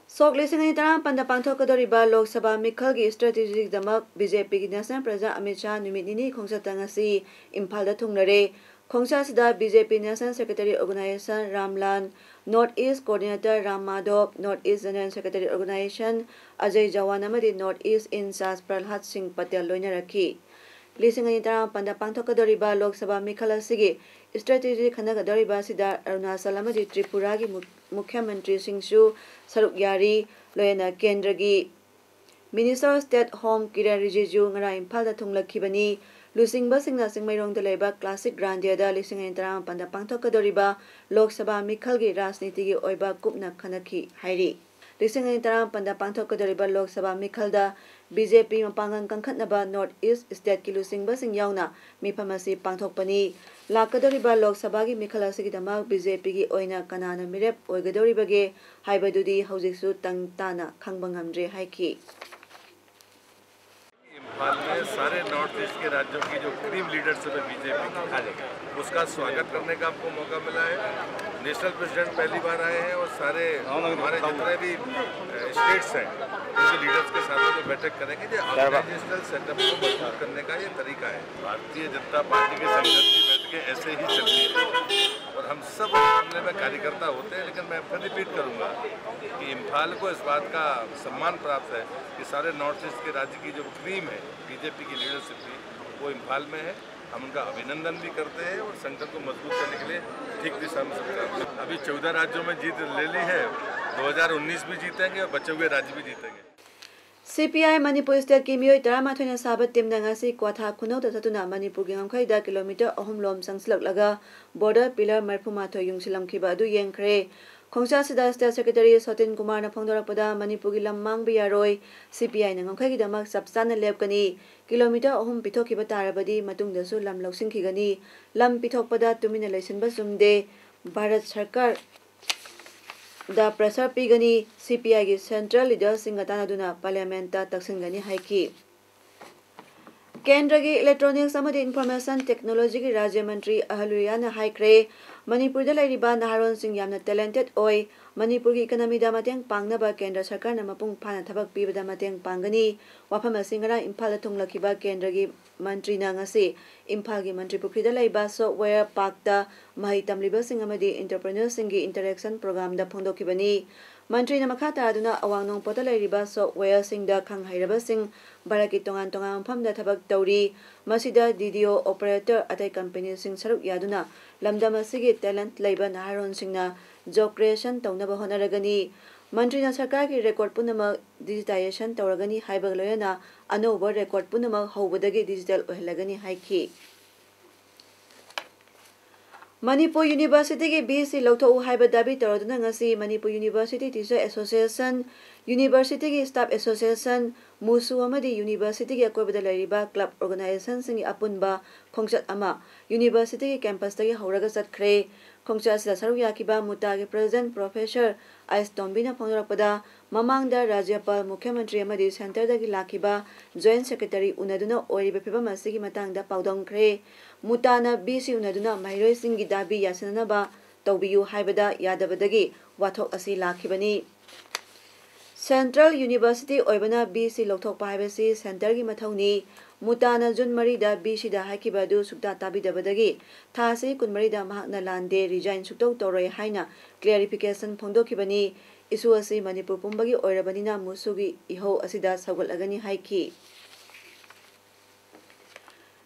ꯁꯣꯛ ꯂꯤꯁꯤꯡ ꯑꯅꯤ ꯇꯔꯥꯃꯥꯄꯟꯗ ꯄꯥꯡꯊꯣꯛꯀꯗꯧꯔꯤꯕ ꯂꯣꯛ ꯁꯚꯥ ꯃꯤꯈꯜꯒꯤ strategy ꯗꯃꯛ B J P ꯒꯤ National President ꯑꯃꯤꯠ ꯁꯥꯍ ꯅꯨꯃꯤꯠ ꯅꯤꯅꯤ ꯈꯣꯡꯆꯠꯇ ꯉꯁꯤ ꯏꯝꯐꯥꯜꯗ ꯊꯨꯡꯂꯔꯦ꯫ ꯈꯣꯡꯁꯥꯁꯤꯗ B J P National Secretary Organization ꯔꯥꯝꯂꯥꯜ, North East Coordinator Ram ꯃꯥꯙꯣꯞ, North East General Secretary Organization Ajay ꯆꯧꯍꯥꯟ ꯑꯃꯗꯤ North East In Charge ꯄ꯭ꯔꯍꯂꯥꯗ ꯁꯤꯡ ꯄꯇꯦꯜ ꯂꯣꯏꯅꯔꯛꯈꯤ꯫ ꯂꯤꯁꯤꯡ ꯑꯅꯤ ꯇꯔꯥꯃꯥꯄꯟꯗ ꯄꯥꯡꯊꯣꯛꯀꯗꯧꯔꯤꯕ ꯂꯣꯛ ꯁꯚꯥ ꯃꯤꯈꯜ ꯑꯁꯤꯒꯤ strategy ꯈꯟꯅꯒꯗꯧꯔꯤꯕ ꯑꯁꯤꯗ ꯑꯔꯨꯅꯥꯆꯜ ꯑꯃꯗꯤ ꯇ꯭ꯔꯤꯄꯨꯔꯥꯒꯤ ꯃꯨ-, ꯃꯨꯈ꯭ꯌ ꯃꯟꯇ꯭ꯔꯤꯁꯤꯡꯁꯨ ꯁꯔꯨꯛ ꯌꯥꯔꯤ꯫ ꯂꯣꯏꯅꯅ ꯀꯦꯟꯗ꯭ꯔꯒꯤ Minister of State Home Kiran ꯔꯤꯖꯤꯖꯨ ꯉꯔꯥꯡ ꯏꯝꯐꯥꯜꯗ ꯊꯨꯡꯂꯛꯈꯤꯕꯅꯤ꯫ ꯂꯨꯆꯤꯡꯕꯁꯤꯡꯅ ꯆꯤꯡꯃꯩꯔꯣꯡꯗ ꯂꯩꯕ ꯀ꯭ꯂꯥꯁꯤꯛ ꯒ꯭ꯔꯥꯟꯗꯤꯌꯥꯗ ꯂꯤꯁꯤꯡ ꯑꯅꯤ ꯇꯔꯥꯃꯥꯄꯟꯗ ꯄꯥꯡꯊꯣꯛꯀꯗꯧꯔꯤꯕ ꯂꯣꯛ ꯁꯚꯥ ꯃꯤꯈꯜꯒꯤ ꯔꯥꯖꯅꯤꯇꯤꯒꯤ ꯑꯣꯏꯕ ꯀꯨꯞꯅ ꯈꯟꯅꯈꯤ ꯍꯥꯏꯔꯤ꯫ ꯂꯤꯁꯤꯡ ꯑꯅꯤ ꯇꯔꯥꯃꯥꯄꯟꯗ ꯄꯥꯡꯊꯣꯛꯀꯗꯧꯔꯤꯕ ꯂꯣꯛ ꯁꯚꯥ ꯃꯤꯈꯜꯗ ꯕꯤ ꯖꯦ ꯄꯤ ꯃꯄꯥꯡꯒꯜ ꯀꯟꯈꯠꯅꯕ ꯅꯣꯔꯠ ꯏꯁ ꯁ꯭ꯇꯦꯠꯀꯤ ꯂꯨꯆꯤꯡꯕꯁꯤꯡ ꯌꯥꯎꯅ ꯃꯤꯐꯝ ꯑꯁꯤ ꯄꯥꯡꯊꯣꯛꯄꯅꯤ꯫ ꯂꯥꯛꯀꯗꯧꯔꯤꯕ ꯂꯣꯛ ꯁꯚꯥꯒꯤ ꯃꯤꯈꯜ ꯑꯁꯤꯒꯤꯗꯃꯛ ꯕꯤ ꯖꯦ ꯄꯤꯒꯤ ꯑꯣꯏꯅ ꯀꯅꯥꯅ ꯃꯤꯔꯦꯞ ꯑꯣꯏꯒꯗꯧꯔꯤꯕꯒꯦ ꯍꯥꯏꯕꯗꯨꯗꯤ ꯍꯧꯖꯤꯛꯁꯨ ꯇꯪ ꯇꯥꯅ ꯈꯪꯕ ꯉꯝꯗ꯭ꯔꯦ ꯍꯥꯏꯈꯤ꯫ इम्फाल में सारे नॉर्थ ईस्ट के राज्यों की जो क्रीम लीडरशिप है बीजेपी की, उसका स्वागत करने का आपको मौका मिला है। नेशनल प्रेसिडेंट पहली बार आए हैं और सारे हमारे जितने भी स्टेट्स हैं, उनके लीडर्स के साथ जो बैठक करेंगे, ये ऑर्गेनाइजेशनल सेटअप को मजबूत करने का ये तरीका है। भारतीय जनता पार्टी की संगठन की बैठकें ऐसे ही चलती है और हम सब मामले में कार्यकर्ता होते हैं, लेकिन मैं फिर रिपीट करूंगा कि इम्फाल को इस बात का सम्मान प्राप्त है कि सारे नॉर्थ ईस्ट के राज्य की जो क्रीम है बीजेपी की लीडरशिप की, वो इम्फाल में है। हम उनका अभिनंदन भी करते हैं और संगठन को मजबूत करने के लिए ठीक दिशा में सरकार अभी चौदह राज्यों में जीत ले ली है। दो हज़ार उन्नीस भी जीतेंगे और बचे हुए राज्य भी जीतेंगे। ꯁꯤ ꯄꯤ ꯑꯥꯏ ꯃꯅꯤꯄꯨꯔ ꯁ꯭ꯇꯦꯠꯀꯤ ꯃꯤꯑꯣꯏ ꯇꯔꯥꯃꯥꯊꯣꯏꯅ ꯁꯥꯕ ꯇꯤꯝꯅ ꯉꯁꯤ ꯀ꯭ꯋꯥꯊꯥ ꯈꯨꯅꯧꯗ ꯆꯠꯇꯨꯅ ꯃꯅꯤꯄꯨꯔꯒꯤ ꯉꯝꯈꯩꯗ ꯀꯤꯂꯣꯃꯤꯇꯔ ꯑꯍꯨꯝ ꯂꯣꯝ ꯆꯪꯁꯤꯜꯂꯛꯂꯒ ꯕꯣꯔꯗꯔ ꯄꯤꯂꯔ ꯃꯔꯤꯐꯨꯃꯥꯊꯣꯏ ꯌꯨꯡꯁꯤꯜꯂꯝꯈꯤꯕ ꯑꯗꯨ ꯌꯦꯡꯈ꯭ꯔꯦ꯫ ꯈꯣꯡꯁꯥꯁꯤꯗ ꯁ꯭ꯇꯦꯠ ꯁꯦꯀ꯭ꯔꯦꯇꯔꯤ ꯁꯣꯇꯤꯟ ꯀꯨꯃꯥꯔꯅ ꯐꯣꯡꯗꯣꯔꯛꯄꯗ, ꯃꯅꯤꯄꯨꯔꯒꯤ ꯂꯝ ꯃꯥꯡꯕ ꯌꯥꯔꯣꯏ, ꯁꯤ ꯄꯤ ꯑꯥꯏꯅ ꯉꯝꯈꯩꯒꯤꯗꯃꯛ ꯆꯞ ꯆꯥꯅ ꯂꯦꯞꯀꯅꯤ꯫ ꯀꯤꯂꯣꯃꯤꯇꯔ ꯑꯍꯨꯝ ꯄꯤꯊꯣꯛꯈꯤꯕ ꯇꯥꯔꯕꯗꯤ ꯃꯇꯨꯡꯗꯁꯨ ꯂꯝ ꯂꯧꯁꯤꯟꯈꯤꯒꯅꯤ꯫ ꯂꯝ ꯄꯤꯊꯣꯛꯄꯗ ꯇꯨꯃꯤꯟꯅ ꯂꯩꯁꯤꯟꯕ ꯆꯨꯝꯗꯦ꯫ ꯚꯥꯔꯠ ꯁꯔꯀꯥꯔ ꯗ ꯄ꯭ꯔꯦꯁꯔ ꯄꯤꯒꯅꯤ꯫ ꯁꯤ ꯄꯤ ꯑꯥꯏꯒꯤ ꯁꯦꯟꯇ꯭ꯔꯦꯜ ꯂꯤꯗꯔꯁꯤꯡꯒ ꯇꯥꯟꯅꯗꯨꯅ ꯄꯥꯔꯂꯤꯌꯥꯃꯦꯟꯠꯇ ꯇꯛꯁꯤꯟꯒꯅꯤ ꯍꯥꯏꯈꯤ꯫ ꯀꯦꯟꯗ꯭ꯔꯒꯤ ꯏꯂꯦꯛꯇ꯭ꯔꯣꯅꯤꯛꯁ ꯑꯃꯗꯤ ꯏꯟꯐꯣꯔꯃꯦꯁꯟ ꯇꯦꯛꯅꯣꯂꯣꯖꯤꯒꯤ ꯔꯥꯖ꯭ꯌ ꯃꯟꯇ꯭ꯔꯤ ꯑꯍꯂꯨꯔꯤꯌꯥꯅ ꯍꯥꯏꯈ꯭ꯔꯦ, ꯃꯅꯤꯄꯨꯔꯗ ꯂꯩꯔꯤꯕ ꯅꯍꯥꯔꯣꯜꯁꯤꯡ ꯌꯥꯝꯅ ꯇꯦꯂꯦꯟꯇꯦꯗ ꯑꯣꯏ꯫ ꯃꯅꯤꯄꯨꯔꯒꯤ ꯏꯀꯅꯃꯤꯗ ꯃꯇꯦꯡ ꯄꯥꯡꯅꯕ ꯀꯦꯟꯗ꯭ꯔ ꯁꯔꯀꯥꯔꯅ ꯃꯄꯨꯡ ꯐꯥꯅ ꯊꯕꯛ ꯄꯤꯕꯗ ꯃꯇꯦꯡ ꯄꯥꯡꯒꯅꯤ꯫ ꯋꯥꯐꯝ ꯑꯁꯤ ꯉꯔꯥꯡ ꯏꯝꯐꯥꯜꯗ ꯊꯨꯡꯂꯈꯤꯕ ꯀꯦꯟꯗ꯭ꯔꯒꯤ ꯃꯟꯇ꯭ꯔꯤꯅ ꯉꯁꯤ ꯏꯝꯐꯥꯜꯒꯤ ꯃꯟꯇ꯭ꯔꯤ ꯄꯨꯈ꯭ꯔꯤꯗ ꯂꯩꯕ ꯁꯣꯐꯋꯦꯌꯔ ꯄꯥꯔꯛꯇ ꯃꯍꯩ ꯇꯝꯂꯤꯕꯁꯤꯡ ꯑꯃꯗꯤ ꯏꯟꯇꯔꯄ꯭ꯔꯤꯅꯔꯁꯤꯡꯒꯤ ꯏꯟꯇꯔꯦꯛꯁꯟ ꯄ꯭ꯔꯣꯒ꯭ꯔꯥꯝꯗ ꯐꯣꯡꯗꯣꯛꯈꯤꯕꯅꯤ꯫ ꯃꯟꯇ꯭ꯔꯤꯅ ꯃꯈꯥ ꯇꯥꯗꯨꯅ ꯑꯋꯥꯡ ꯅꯣꯡꯄꯣꯛꯇ ꯂꯩꯔꯤꯕ ꯁꯣꯐꯋꯦꯌꯔꯁꯤꯡꯗ ꯈꯪ ꯍꯩꯔꯕꯁꯤꯡ ꯚꯥꯔꯠꯀꯤ ꯇꯣꯉꯥꯟ ꯇꯣꯉꯥꯟꯕ ꯃꯐꯝꯗ ꯊꯕꯛ ꯇꯧꯔꯤ꯫ ꯃꯁꯤꯗ ꯗꯤ ꯗꯤ ꯑꯣ ꯑꯣꯄꯔꯦꯇꯔ, ꯑꯇꯩ ꯀꯝꯄꯦꯅꯤꯁꯤꯡ ꯁꯔꯨꯛ ꯌꯥꯗꯨꯅ ꯂꯝꯗꯝ ꯑꯁꯤꯒꯤ ꯇꯦꯂꯦꯟꯠ ꯂꯩꯕ ꯅꯍꯥꯔꯣꯜꯁꯤꯡꯅ ꯖꯣꯕ ꯀ꯭ꯔꯤꯌꯦꯁꯟ ꯇꯧꯅꯕ ꯍꯣꯠꯅꯔꯒꯅꯤ꯫ ꯃꯟꯇ꯭ꯔꯤꯅ ꯁꯔꯀꯥꯔꯒꯤ ꯔꯦꯀꯣꯔꯗ ꯄꯨꯝꯅꯃꯛ ꯗꯤꯖꯤꯇꯥꯏꯖꯦꯁꯟ ꯇꯧꯔꯒꯅꯤ ꯍꯥꯏꯕꯒ ꯂꯣꯏꯅꯅ ꯑꯅꯧꯕ ꯔꯦꯀꯣꯔꯗ ꯄꯨꯝꯅꯃꯛ ꯍꯧꯕꯗꯒꯤ ꯗꯤꯖꯤꯇꯦꯜ ꯑꯣꯏꯍꯜꯂꯒꯅꯤ ꯍꯥꯏꯈꯤ꯫ ꯃꯅꯤꯄꯨꯔ ꯌꯨꯅꯤꯚꯔꯁꯤꯇꯤꯒꯤ ꯕꯤ ꯁꯤ ꯂꯧꯊꯣꯛꯎ ꯍꯥꯏꯕ ꯗꯥꯕꯤ ꯇꯧꯔꯗꯨꯅ ꯉꯁꯤ ꯃꯅꯤꯄꯨꯔ ꯌꯨꯅꯤꯚꯔꯁꯤꯇꯤ ꯇꯤꯆꯔ ꯑꯦꯁꯣꯁꯤꯌꯦꯁꯟ, ꯌꯨꯅꯤꯚꯔꯁꯤꯇꯤꯒꯤ ꯁ꯭ꯇꯥꯐ ꯑꯦꯁꯣꯁꯤꯌꯦꯁꯟ, ꯃꯨꯁꯨ ꯑꯃꯗꯤ ꯌꯨꯅꯤꯚꯔꯁꯤꯇꯤꯒꯤ ꯑꯀꯣꯏꯕꯗ ꯂꯩꯔꯤꯕ ꯀ꯭ꯂꯕ ꯑꯣꯔꯒꯅꯥꯏꯖꯦꯁꯟꯁꯤꯡꯒꯤ ꯑꯄꯨꯟꯕ ꯈꯣꯡꯆꯠ ꯑꯃ ꯌꯨꯅꯤꯚꯔꯁꯤꯇꯤꯒꯤ ꯀꯦꯝꯄꯁꯇꯒꯤ ꯍꯧꯔꯒ ꯆꯠꯈ꯭ꯔꯦ꯫ ꯈꯣꯡꯆꯠ ꯑꯁꯤꯗ ꯁꯔꯨꯛ ꯌꯥꯈꯤꯕ ꯃꯨꯇꯥꯒꯤ ꯄ꯭ꯔꯦꯁꯤꯗꯦꯟꯠ ꯄ꯭ꯔꯣꯐꯦꯁꯔ ꯑꯥꯏꯁ ꯇꯣꯝꯕꯤꯅ ꯐꯣꯡꯗꯣꯔꯛꯄꯗ, ꯃꯃꯥꯡꯗ ꯔꯥꯖ꯭ꯌꯄꯥꯜ, ꯃꯨꯈ꯭ꯌ ꯃꯟꯇ꯭ꯔꯤ ꯑꯃꯗꯤ ꯁꯦꯟꯇꯔꯗꯒꯤ ꯂꯥꯛꯈꯤꯕ ꯖꯣꯏꯟꯠ ꯁꯦꯀ꯭ꯔꯦꯇꯔꯤ ꯎꯅꯗꯨꯅ ꯑꯣꯏꯔꯤꯕ ꯐꯤꯚꯝ ꯑꯁꯤꯒꯤ ꯃꯇꯥꯡꯗ ꯄꯥꯎꯗꯝꯈ꯭ꯔꯦ꯫ ꯃꯨꯇꯥꯅ ꯕꯤ ꯁꯤ ꯎꯅꯗꯨꯅ ꯃꯍꯩꯔꯣꯏꯁꯤꯡꯒꯤ ꯗꯥꯕꯤ ꯌꯥꯁꯤꯟꯅꯅꯕ ꯇꯧꯕꯤꯌꯨ ꯍꯥꯏꯕꯗ ꯌꯥꯗꯕꯗꯒꯤ ꯋꯥꯊꯣꯛ ꯑꯁꯤ ꯂꯥꯛꯈꯤꯕꯅꯤ꯫ ꯁꯦꯟꯇ꯭ꯔꯦꯜ ꯌꯨꯅꯤꯚꯔꯁꯤꯇꯤ ꯑꯣꯏꯕꯅ ꯕꯤ ꯁꯤ ꯂꯧꯊꯣꯛꯄ ꯍꯥꯏꯕꯁꯤ ꯁꯦꯟꯇꯔꯒꯤ ꯃꯊꯧꯅꯤ꯫ ꯃꯨꯇꯥꯅ ꯖꯨꯟ ꯃꯔꯤꯗ ꯕꯤ ꯁꯤꯗ ꯍꯥꯏꯈꯤꯕ ꯑꯗꯨ ꯁꯨꯛꯇꯥ ꯇꯥꯕꯤꯗꯕꯗꯒꯤ ꯊꯥꯁꯤ ꯀꯨꯟꯃꯔꯤꯗ ꯃꯍꯥꯛꯅ ꯂꯥꯟꯗꯦ, ꯔꯤꯖꯥꯏꯟ ꯁꯨꯛꯇꯧ ꯇꯧꯔꯣꯏ ꯍꯥꯏꯅ ꯀ꯭ꯂꯦꯔꯤꯐꯤꯀꯦꯁꯟ ꯐꯣꯡꯗꯣꯛꯈꯤꯕꯅꯤ꯫ ꯏꯁꯨ ꯑꯁꯤ ꯃꯅꯤꯄꯨꯔ ꯄꯨꯝꯕꯒꯤ ꯑꯣꯏꯔꯕꯅꯤꯅ ꯃꯨꯁꯨꯒꯤ ꯏꯍꯧ ꯑꯁꯤꯗ ꯁꯧꯒꯠꯂꯒꯅꯤ ꯍꯥꯏꯈꯤ꯫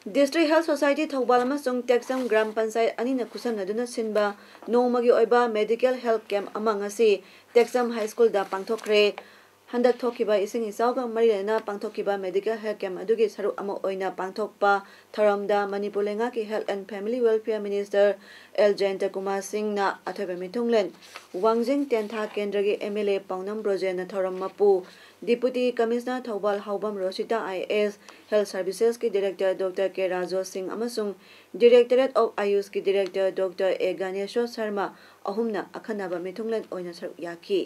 ꯗꯤꯁꯇ꯭ꯔꯤꯛ ꯍꯦꯜꯊ ꯁꯣꯁꯥꯏꯇꯤ ꯊꯧꯕꯥꯜ ꯑꯃꯁꯨꯡ ꯇꯦꯛꯆꯝ ꯒ꯭ꯔꯥꯝ ꯄꯟꯆꯥꯌꯠ ꯑꯅꯤꯅ ꯈꯨꯠꯁꯝꯅꯗꯨꯅ ꯁꯤꯟꯕ ꯅꯣꯡꯃꯒꯤ ꯑꯣꯏꯕ ꯃꯦꯗꯤꯀꯦꯜ ꯍꯦꯜꯊ ꯀꯦꯝꯞ ꯑꯃ ꯉꯁꯤ ꯇꯦꯛꯆꯝ ꯍꯥꯏ ꯁ꯭ꯀꯨꯜꯗ ꯄꯥꯡꯊꯣꯛꯈ꯭ꯔꯦ꯫ ꯍꯟꯗꯛ ꯊꯣꯛꯈꯤꯕ ꯏꯁꯤꯡ ꯏꯆꯥꯎꯒ ꯃꯔꯤ ꯂꯩꯅꯅ ꯄꯥꯡꯊꯣꯛꯈꯤꯕ ꯃꯦꯗꯤꯀꯦꯜ ꯍꯦꯜꯊ ꯀꯦꯝꯞ ꯑꯗꯨꯒꯤ ꯁꯔꯨꯛ ꯑꯃ ꯑꯣꯏꯅ ꯄꯥꯡꯊꯣꯛꯄ ꯊꯧꯔꯝꯗ ꯃꯅꯤꯄꯨꯔ ꯂꯩꯉꯥꯛꯀꯤ health and family welfare minister L Jayanta Kumar ꯁꯤꯡꯅ ꯑꯊꯣꯏꯕ ꯃꯤꯊꯨꯡꯂꯦꯟ, ꯋꯥꯡꯖꯤꯡ ꯇꯦꯟꯊꯥ ꯀꯦꯟꯗ꯭ꯔꯒꯤ ꯑꯦꯝ ꯑꯦꯜ ꯑꯦ ꯄꯥꯎꯅꯝ ꯕ꯭ꯔꯣꯖꯦꯟꯅ ꯊꯧꯔꯝ ꯃꯄꯨ, deputy commissioner Thoubal Haobam Rosita I A S, health ꯁꯔꯚꯤꯁꯦꯁꯀꯤ director doctor K Rajo Singh ꯑꯃꯁꯨꯡ ꯗꯤꯔꯦꯛꯇꯣꯔꯦꯠ ꯑꯣꯐ ꯑꯥꯌꯨꯁꯀꯤ director doctor A Ganeshor Sharma ꯑꯍꯨꯝꯅ ꯑꯈꯟꯅꯕ ꯃꯤꯊꯨꯡꯂꯦꯟ ꯑꯣꯏꯅ ꯁꯔꯨꯛ ꯌꯥꯈꯤ꯫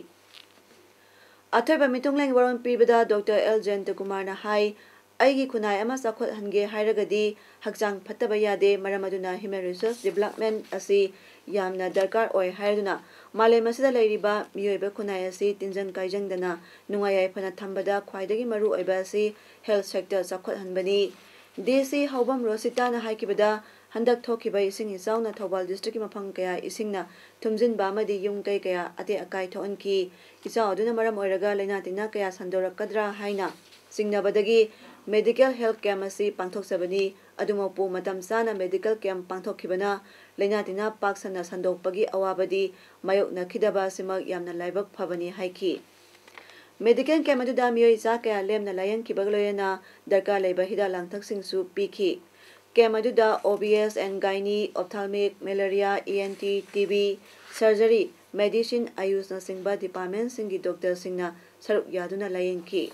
ꯑꯊꯣꯏꯕ ꯃꯤꯊꯨꯡꯂꯦꯟ ꯋꯥꯔꯣꯜ ꯄꯤꯕꯗ ꯗꯣꯛꯇꯔ ꯑꯦꯜ ꯖꯌꯟꯇ ꯀꯨꯃꯥꯔꯅ ꯍꯥꯏ, ꯑꯩꯒꯤ ꯈꯨꯟꯅꯥꯏ ꯑꯃ ꯆꯥꯎꯈꯠꯍꯟꯒꯦ ꯍꯥꯏꯔꯒꯗꯤ ꯍꯛꯆꯥꯡ ꯐꯠꯇꯕ ꯌꯥꯗꯦ, ꯃꯔꯝ ꯑꯗꯨꯅ human resource development ꯑꯁꯤ ꯌꯥꯝꯅ ꯗꯔꯀꯥꯔ ꯑꯣꯏ ꯍꯥꯏꯗꯨꯅ ꯃꯥꯂꯦꯝ ꯑꯁꯤꯗ ꯂꯩꯔꯤꯕ ꯃꯤꯑꯣꯏꯕ ꯈꯨꯟꯅꯥꯏ ꯑꯁꯤ ꯇꯤꯟꯖꯪ ꯀꯥꯏꯖꯪꯗꯅ ꯅꯨꯡꯉꯥꯏ ꯌꯥꯏꯐꯅ ꯊꯝꯕꯗ ꯈ꯭ꯋꯥꯏꯗꯒꯤ ꯃꯔꯨ ꯑꯣꯏꯕ ꯑꯁꯤ ꯍꯦꯜꯊ ꯁꯦꯛꯇꯔ ꯆꯥꯎꯈꯠꯍꯟꯕꯅꯤ꯫ ꯗꯤ ꯁꯤ ꯍꯥꯎꯕꯝ ꯔꯣꯁꯤꯇꯥꯅ ꯍꯥꯏꯈꯤꯕꯗ, ꯍꯟꯗꯛ ꯊꯣꯛꯈꯤꯕ ꯏꯁꯤꯡ ꯏꯆꯥꯎꯅ ꯊꯧꯕꯥꯜ ꯗꯤꯁꯇ꯭ꯔꯤꯛꯀꯤ ꯃꯐꯝ ꯀꯌꯥ ꯏꯁꯤꯡꯅ ꯊꯨꯝꯖꯤꯟꯕ ꯑꯃꯗꯤ ꯌꯨꯝ ꯀꯩ ꯀꯌꯥ ꯑꯇꯦꯛ ꯑꯀꯥꯏ ꯊꯣꯛꯍꯟꯈꯤ꯫ ꯏꯆꯥꯎ ꯑꯗꯨꯅ ꯃꯔꯝ ꯑꯣꯏꯔꯒ ꯂꯥꯏꯅꯥ ꯇꯤꯟꯅꯥ ꯀꯌꯥ ꯁꯟꯗꯣꯔꯛꯀꯗ꯭ꯔꯥ ꯍꯥꯏꯅ ꯆꯤꯡꯅꯕꯗꯒꯤ medical health camp ꯑꯁꯤ ꯄꯥꯡꯊꯣꯛꯆꯕꯅꯤ꯫ ꯑꯗꯨꯃꯛꯄꯨ ꯃꯇꯝ ꯆꯥꯅ medical camp ꯄꯥꯡꯊꯣꯛꯈꯤꯕꯅ ꯂꯥꯏꯅꯥ ꯇꯤꯟꯅꯥ ꯄꯥꯛ ꯁꯟꯅ ꯁꯟꯗꯣꯛꯄꯒꯤ ꯑꯋꯥꯕꯗꯤ ꯃꯥꯌꯣꯛꯅꯈꯤꯗꯕ ꯑꯁꯤꯃꯛ ꯌꯥꯝꯅ ꯂꯥꯏꯕꯛ ꯐꯕꯅꯤ ꯍꯥꯏꯈꯤ꯫ Medical camp ꯑꯗꯨꯗ ꯃꯤꯑꯣꯏ ꯆꯥ ꯀꯌꯥ ꯂꯦꯝꯅ ꯂꯥꯌꯦꯡꯈꯤꯕꯒ ꯂꯣꯏꯅꯅ ꯗꯔꯀꯥꯔ ꯂꯩꯕ ꯍꯤꯗꯥꯛ ꯂꯥꯡꯊꯛꯁꯤꯡꯁꯨ ꯄꯤꯈꯤ꯫ Camp ꯑꯗꯨꯗ O B S and Gynae, Ophthalmic, Malaria, E N T, T B, Surgery, Medicine, Ayush ꯅꯆꯤꯡꯕ departmentꯁꯤꯡꯒꯤ doctorꯁꯤꯡꯅ ꯁꯔꯨꯛ ꯌꯥꯗꯨꯅ ꯂꯥꯌꯦꯡꯈꯤ꯫